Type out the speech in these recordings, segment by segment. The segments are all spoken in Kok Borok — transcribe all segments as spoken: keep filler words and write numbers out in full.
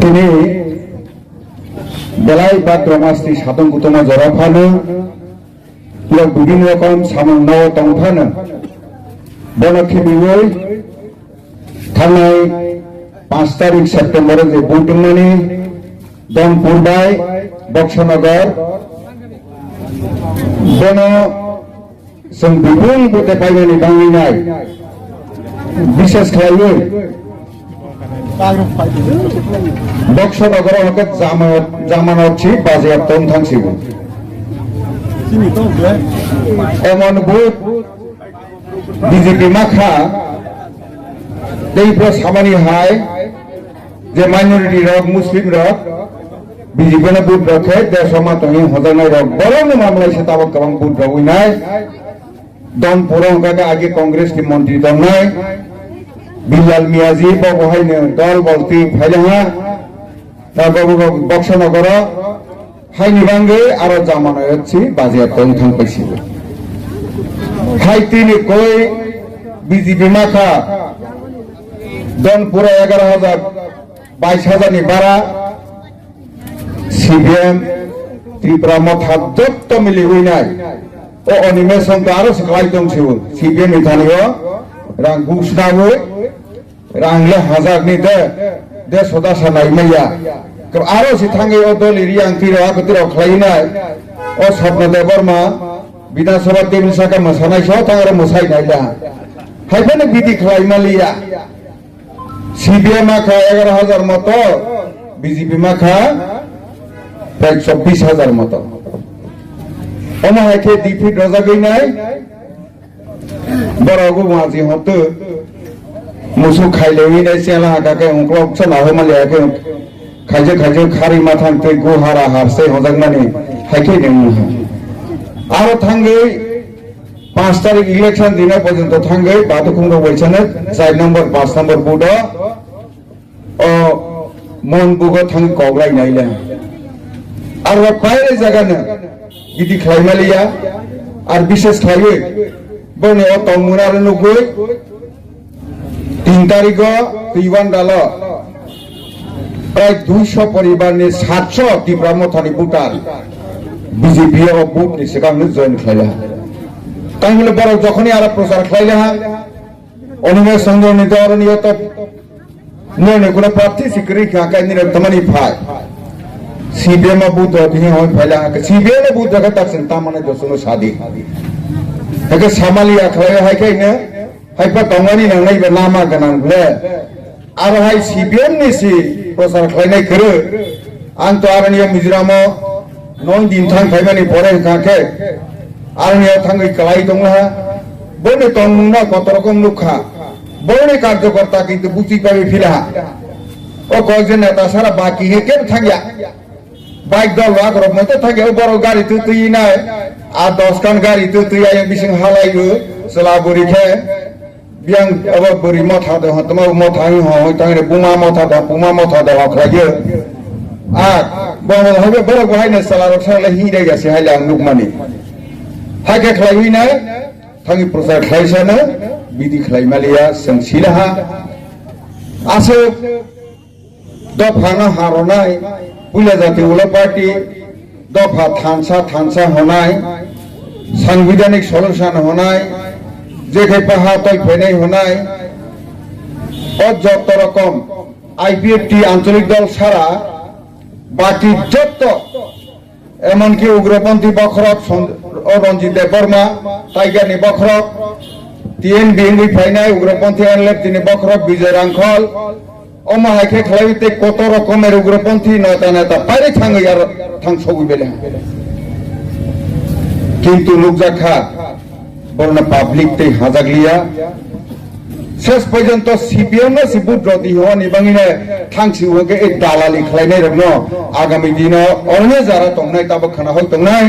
Tini belai bhadrao mas ni satung kutung o jora phano, borok bibin rokom samung no tong phano, bono khibiwi thangnai panch tarik September o je vote wngmani Donpur bai Boksanagar, bono chwng bibung bwtwi paimani bangwi nai. Bishes khlaiwi Boksanagar o hwnkhe jama-, jamanot si baje tong thang sibo. Emon vote B J P makha, tei bro samani hai, je minority rok, Muslim rok, B J P no vote rok khe, desh o ma tongwi hojaknai rok, borok no mamlai se tabok kwbang vote rok winai. Donpur o hwnkha khe agi Congress ni montri tongnai, Bilal Miyaji, bo bo hai no dol bol twi phailaha, na bo bo Boksanagar o, Haini bangwi aro jamanayot si bajiya tong thang paisi. Hai tini koi B J P makha Donpura egaroh hajar, bais hajar ni bara C P M Tripura Motha jotto mili winai. O Animesh Song to aro se kwlai tong sibo. C P M ni thani o rang gus na wi. Rang le hajar ni de, de soda sa nai maya. Aro si thangwi o doli riyang tiro ako tiro khlai nai. O Swapna Debbarma, Bidhan Sabha table saka mwsanai so thang aro mwsai nai da. Hai phano bidi khlai maliya. C P M makha egaroh hajar moto, B J P makha prai chobbish hajar moto. Omo hai khe defeat rojagwi nai. Borok bo maji hotu. Musu khaile wi nai chela haka khe ungklok chana ho mali hake khaijak khaijak khari mathang tei gu hara har se hojak mani hai khe ne wngha. Aro thangwi panch tarik election dina porjonto thangwi batu khung rok bai chana char number, panch number booth o. O mon bugo thang koglai naile. Aro paire jaga no bidi khlai maliya, ar bishes khlaiwi boni o tongmuna ro nugwi tin tarigo Twiwandalo prai duiso poribar ni satso Tipra Mothani voter B J P o vote ni swkang no join khlailaha. Tangmani borok jokhoni aro prochar khlailaha, Animesh Song ni doro ni yoto Nini kuna prarthi si kwrwi kha, khe nini tamani phai. C P M o vote rw tini hoi phaila, C P M o vote rw khe tak sin tamani dosuno sadi. Hake samali ya khlai hai khe ne, hai pa tongmani nang nai ba lama ganang ble. Aro hai C P M ni si prochar khlainai kwrwi. Ang to aroni Mizoram o noi din thang phaimani pore hwnkha khe, aroni o thangwi kwlai tonglaha. Boni tongmung no kotor rokom nukha. Boroni karjokorta kintu buchi paiwi philaha. O koyekjon neta sara baki he kebo thangya. Bike dol rok rok moto thangya, o borok gari twi twi nai. A dos khan gari twi twi ayang bising halai o, chwla buri khe. Biyang abo buri motha do, toma motha hi ho, tangre buma motha do, buma motha do, khlai yo. A, bo, bo, hai borok bo hai na chwla rok sara le hi dai ya se hai le ang nukmani. Hai khe khlai wi nai. Thangwi prochar khlai sano, bidi khlai maliya, chwng silaha. Aswk dophano haronai, puila jati ulo party, dopha thansa thansa honai, sangbidhanik solution honai, jekhe paha toi phainai honai, o jotto rokom I P F T ancholik dol sara, baki jotto Emonki ugroponthi bokhorok Son-, o Ranjit Debbarma, Tiger ni bokhorok, T N B wngwi phainai ugroponthi N L F T ni bokhorok Bijoy Rangkhol, omo hai khe khlaiwi tei kotor rokomer ugroponthi neta neta pairi thangwi aro thang sogwi bele. Kintu nukjak kha, borokno public tei hajak liya. Ses porjonto C P M no si vote rw di hwnwi bangwino thangsi hwnkhe e dalali khlainai rokno agami dino oroni jara tongnai tabuk khna hoi tongnai.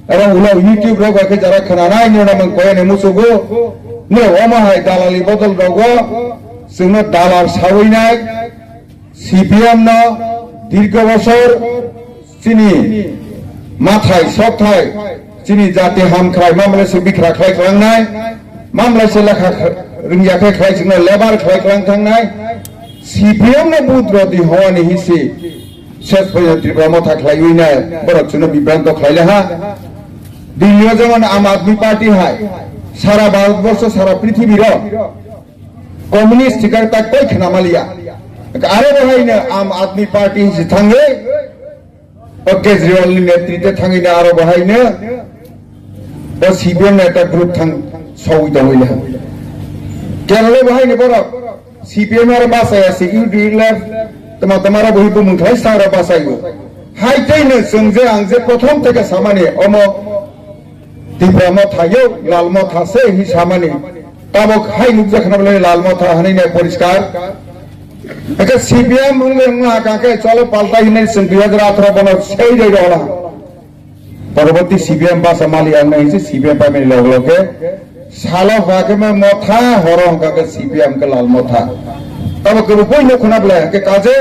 Aro ulo YouTube rok bai khe jara khnanai nino mang koyani musugo. No omo hai dalali bodol rogo chwngno dalal sawi nai. C P M no dirgo bosor chini mathai sokthai chini jati ham khlai mamle se bikra khlai klangnai, mamle se lekha rwngya khe khlai chwngno lebar khlai klang thangnai. C P M no vote rodi howani hisi ses phaino Tripura motha khlaiwi nai borok chwngno bibranto khlaile ha. Delhi o jemon Aam Aadmi Party hai sara Bharat borsho sara prithibiro communist thikar tak koi khna maliya. Aro bo haino Aam Aadmi Party hisi thangwi o Kejriwal ni netritwe thangwi na aro bo haino o C P M neta group thang sawi tongwi le. Kerala bo haino borok C P M aro bachaya se U D F tama tama ro bo hi bumung khlai sa ro bachayo. Hai tei no chwng je ang je prothom theke samani omo Tipra motha yo lal motha se hi samani. Tabok hai nukjakha na bole lal motha hanai nai poriskar. Eke C P M wngwi wngma haka khe cholo paltai hinwi chwng dui hajar atharo bono sei dai rola. Poroboti C P M basa mali ang nai se C P M pamani log log ke salo haka khe ma motha horo haka khe C P M ke lal motha. Tabok ke rupoi no khuna bole ke kaje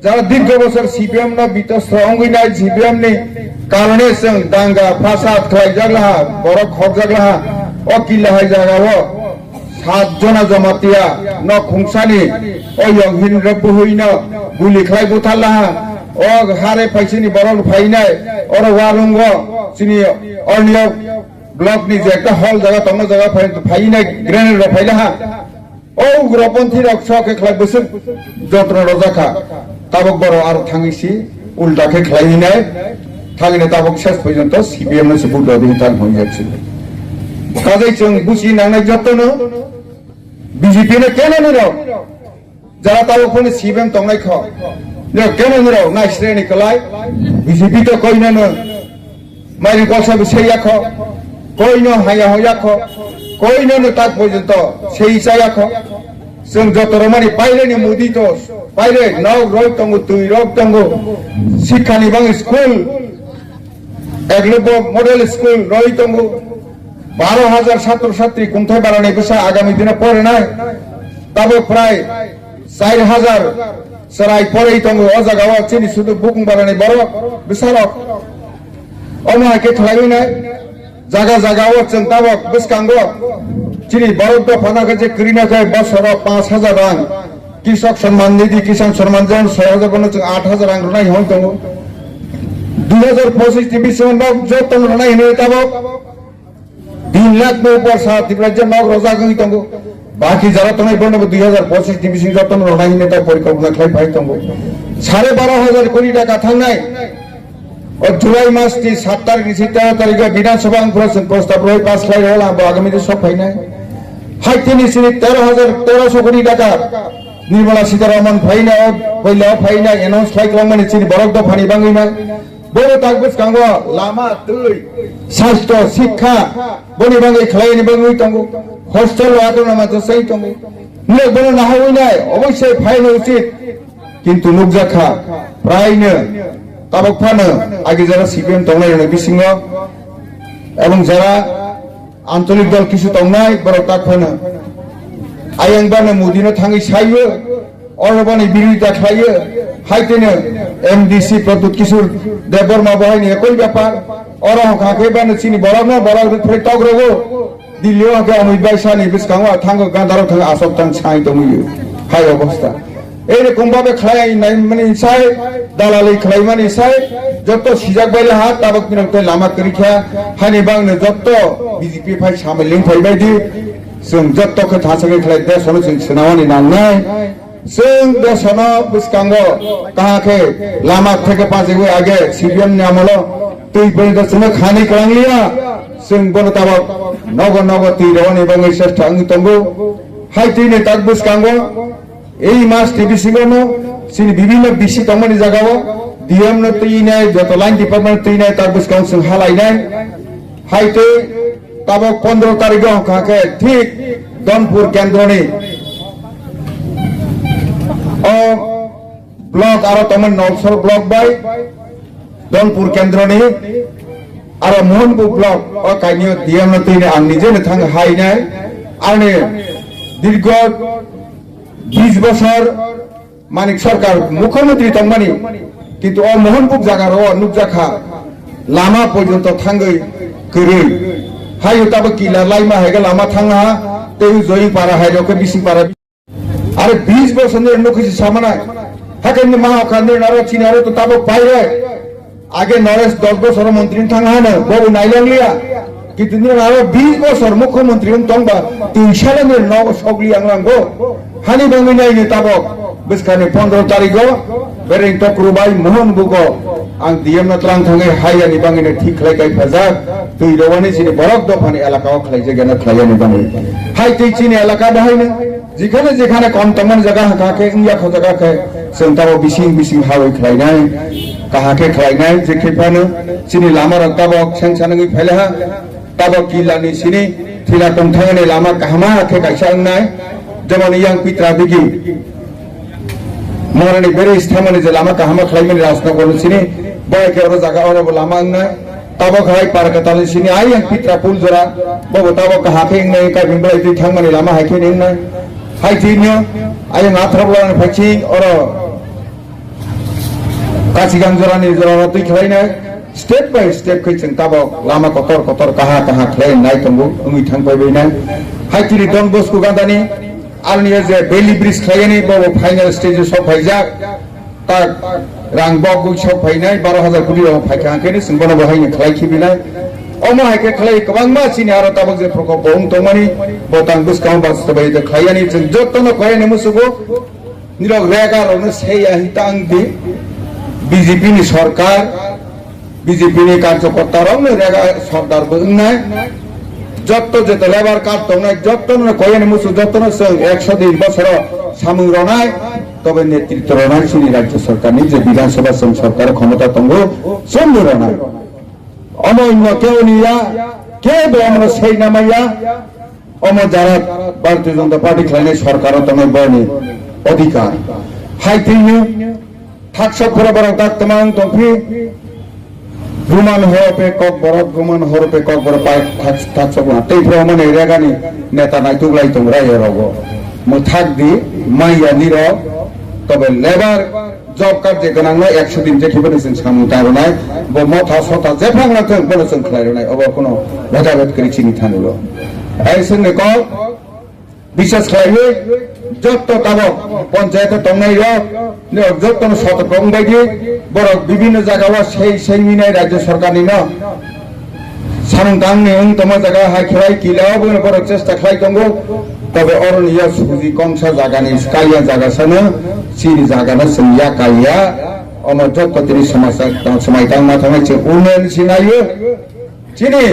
Jara dirgo bosor C P M no bitostro wngwi nai C P M ni karone chwng danga, fasad khlaijak laha, borok khokjak laha, o killa hai jagao sat jona Jamatia no khungsani o yonghin rok buhwino guli khlai buthar laha, o hare phaisini borok phainai, oro warungo chini orniyo block ni je ekta hall jaga tongo jaga phai, phainai grenade rok phailaha. O ugroponthi rok sok khe khlai bwswk jotno rojak kha. Tabok borok aro thangwi si ulta khe khlai hinai. Thangwi tabok ses porjonto C P M no se vote rodi hintan hwnjak si. Kajai chwng buchi nangnai jotono B J P no keno nirok. Jara tabok phone C P M tongnai kho. Nirok keno nirok nai sreni kwlai. B J P to koinano. Mari kosa bo sei yakho, koino haya ho yakho, koino no tak porjonto sei cha yakho. Chwng joto romani paire ni mudi to paire nok roi tongo, twi rok tongo, sikha ni bang school, Eglobo model school roi tongo, baro hajar satro satri kungthai barani bwsa agami dino porinai, tabo prai char hajar chwrai porwi tongo o jagao chini sudu bukung barani borok bwsarok. Omo hai khe khlaiwi nai jaga jagao chwng tabok bwskango chini borok dophano khe je kwrwino khe bosoro panch hajar rang, Krishak Samman Nidhi, Kisan Samman Nidhi soi hajar bono chwng aat hajar rang rwnai hwn tongo. Dui hajar pochish ni bisingo nok joto rwnai hinwi tabok Tin lakh ni upor sa Tripura je nok rojak wngwi tongo. Baki jara tongnai bono bo dui hajar pochish ni bising jotono rwnai hinwi ta porikalpona khlai phai tongo. Sare baro hajar kori taka thangnai. O July mas ni sat tarik ni si tero tarik o Bidhan Sabha ang pura chwng prostab roi pass khlai rwla bo agami de sok phainai. Hai tini sini tero hajar teroso kori taka Nirmala Sitharaman phainai o koila o phainai announce khlai kwlangmani chini borok dophani bangwi nai. Bono tak bwskango lama, twi, sastho, sikha, boni bagwi khlaini bagwi tongo, hostel o atorna mansa sai tongo. Nirok bono nahawi nai, oboisai phaino uchit, kintu nukjakha, praino, tabok phano, agi jara C P M tongnai rokni bisingo, ebong jara Ancholik dol kisu tongnai borok tak phano. Ayang bano Modi no thangwi saiyo, oro bani birodita khlaiyo, hai teno M D C Pradyut Kishore Debbarma bo haini ekoi bepar, oro hokha khe bano chini borok no borok rwphre tok rogo, Delhi o hake Amit Bhai sani bwskango thango gandarok thang asok tang sai tongwi hai obostha. Ei rokom babe khlai nai mani sai, dalali khlai mani sai, jotto sijak bai laha, tabok pinang tei lama kwrwi kha, hani bangno jotto B J P phai samai ling phai bai di, chwng jotto khe thasa khe khlai de, sono chwng swnamani nangnai. Chwng de sono bwskango kaha khe lama theke pajigwi age C P M ni amolo twi bai de chwngno khani kwlang liya, chwng bono tabok nogo nogo twi rwani bangwi chesta wngwi tongo. Hai twi ni tak bwskango Ei mas ni bisingo no chini bibinno bisi tongmani jagao D M no twi nai, joto line department twi nai, tak bwskango chwng halainai. Hai tei tabok pondro tarigo hwnkha khe thik Donpur kendroni o block aro tongmani Nolsor block bai Donpur kendroni aro Mohanpur block o kainio D M no twi nai ang nije no thang hainai. Ani dirgo bis bosor Manik Sarkar mukhyamantri tongmani, kintu o Mohanpur jaga ro nukjakha lama porjonto thangwi kwrwi. Hayu tabok kila laima haiga lama thangha, tei Joying para hai rokhe Bising para. Are bis bosor ni nokhi si samanai. Hakhe ni ma okha ni naro chini aro to tabok paire. Age Naresh dos bosor montri thang hano, bobo nailang liya. Kintu ni aro bis bosor mukhyamantri wng tongba, twi salo ni no sogli ang langbo. Hani bangwi nai ni tabok, bwskani pondro tarigo, bereng tokru bai mohon bugo. Ang D M no tlang thangwi haya ni bangwi no thik khlai kai phajak. Twi rowani chini borok dophani elaka o khlai jagana khlai yani bangwi. Hai twi chini elaka bahai no. Jekhane jekhane kom tongmani jaga haka khe wngya kho jaga khe chwng tabok bising bising hawi khlainai, kaham khe khlainai, je khe phano chini lama rok tabok seng sanwi phailaha, tabok kila ni sini thila tongthangani lama kahama khe kaisa wngnai, jemon yang pitra bigi morani beri sthamani je lama kahama khlaimani Rajnagar ni sini bai khe oro jaga oro bo lama wngnai. Tabok hai Parkatalni sini ayang pitra pul jora, bobo tabok kaham khe wngnai, kabin bai twi thangmani lama hai khe wngnai. Hai tino ayang Athrabularni phaising oro Kachigang jorani jorano twi khlainai. Step by step khe chwng tabok lama kotor kotor kaha kaha khlai nai tongo, wngwi thang pai bai nai. Hai tini Don Bosco Gandani alni je belly bridge khlaiyani, bobo final stage o sok phaijak. Ta rang bok gwi sok phainai, baro hajar koti rok phaikha, hwnkhe chwng bono bo haino khlai khibinai. Omo hai khe khlai kwbangma chini aro tabok je prokolpo wng tongmani, bo tang bwskango bastobaito khlaiyani, chwng jotono koyani musugo, nirok rega rokno seiya hi tang di, B J P ni sorkar, B J P ni karjokorta rokno rega sordar bo wngnai. Jotto jeto labour card tongnai, jottono koyani musu, jottono chwng ekso din bosoro samung ronai, tobe netritto ronai chini rajya sorkarni je Bidhan Sabha chwng sorkar khomota tongo, chwngno ronai. Omo wngno kebo niya, kebo omono seina maya. Omo jara Bharatiya Janata Party khlainai sorkaro tongnai boni odhikar. Hai tini thaksok phura borok dak twmang tongphi. Guman horo pe kok borok, guman horo pe kok borok pai thak-, thaksok na. Tei phro mani regani neta naituk lai tong rai rogo. Mwthak di, maya niro, tobe labour job card je gwnang no ekso din je khibo ni chwng samung tang rwnai, bo motha sotha jephang na thung, bono chwng khlai rwnai, obo kuno bhedabhed kwrwi chini thani bo. Ai chwngni kok, bisas khlaiwi, jotto tabok ponchayat o tongnai rok, nirok jotto no sotok wng bai di, borok bibhinno jaga o sei sei minai rajya sorkar ni no, Samung tangni wng tongma jaga hai khlai kila o bono borok chesta khlai tongo. Tobe oroni ya suji kongsa jagani skaliya jaga sano chini jagano chwng ya kaiya. Omo jotto tini samajak tang swmai tang ma thangnai chwng unnayoni sinaio. Chini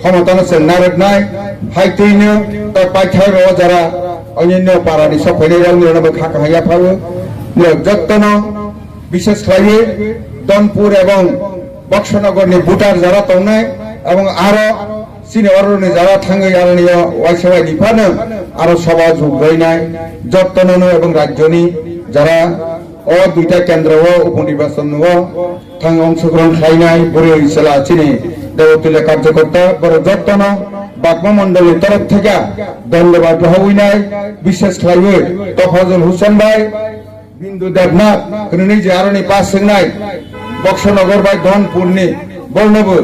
khomotano chwng narwknai hai twino ta paithai ro jara onyo parani sok phainai rok nirok no bo kha kahai ya phaio. Nirok jottono Bishes khlaiwi Donpur ebong Boksonogorni voter jara tongnai ebong aro chini oroni jara thangwi aroni o waisa wai ni phano aro soba jug roinai jottono no ebong rajyoni jara o duita kendro o upo nirbachon o thang ongshogrohon khlainai bwrwi chwla chini Debotulya karjokorta borok jottono Bagma Mondolni torof theke dhonyobad rohowinai bishes khlaiwi Tofazul Hussain bai Bindu Debnath, hwnwi je aroni pass swngnai, Boksonogor bai Dhonpurni, bornobo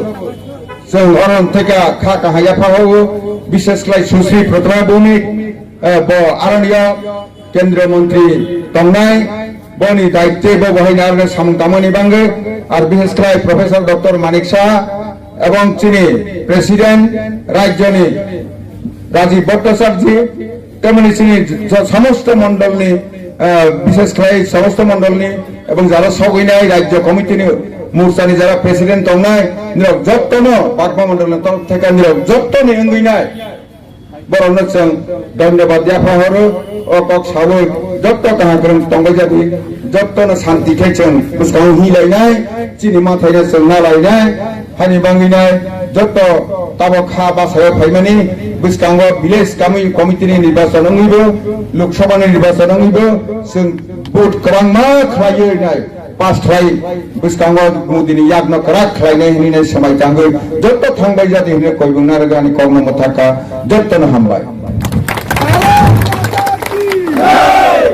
chwng oron theka kha kahai yapha o, bishes khlai Sushri Pratibha Bhowmik, eh, bo aroni o Kendriya Montri tongnai, boni daitwe bo bohaino aroni samung tamani bangwi, ar bishes khlai Professor Doctor Manik Saha, ebong chini President rajyoni Rajiv Bhattacharjee, temoni chini jo-, samosto mondolni, ah, bishes khlai samosto mondolni ebong jara sogwinai rajyo committee ni morchani jara president tongnai, nirok jottono Bagma mondolni torof theke nirok jottoni wngwinai borokno chwng dhonyobad yapha horo, o kok sawi jotto kaham kwrwng tongbai jadi, jottono santi khe chwng bwskango hilainai, chini mathaino chwng nalainai, hani bangwinai jotto tabok kha basaio phaimani bwskango village kami committee ni nirbachon wngwibo, Lok Sabha ni nirbachon wngwibo, chwng vote kwbangma khlaiwi nai. Pass khlai bwskango Modi ni yakno kwrak khlainai hwnwi nai swmai tangwi jotto thangbai jati hwnwi koibung narwgani kokno mwthakha jottono hambai.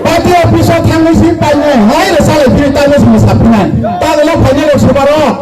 Party office o thangwi si painai hai rw salai phiri tamo simi saphinai. Tamo lo phainai Lok Sabha ro.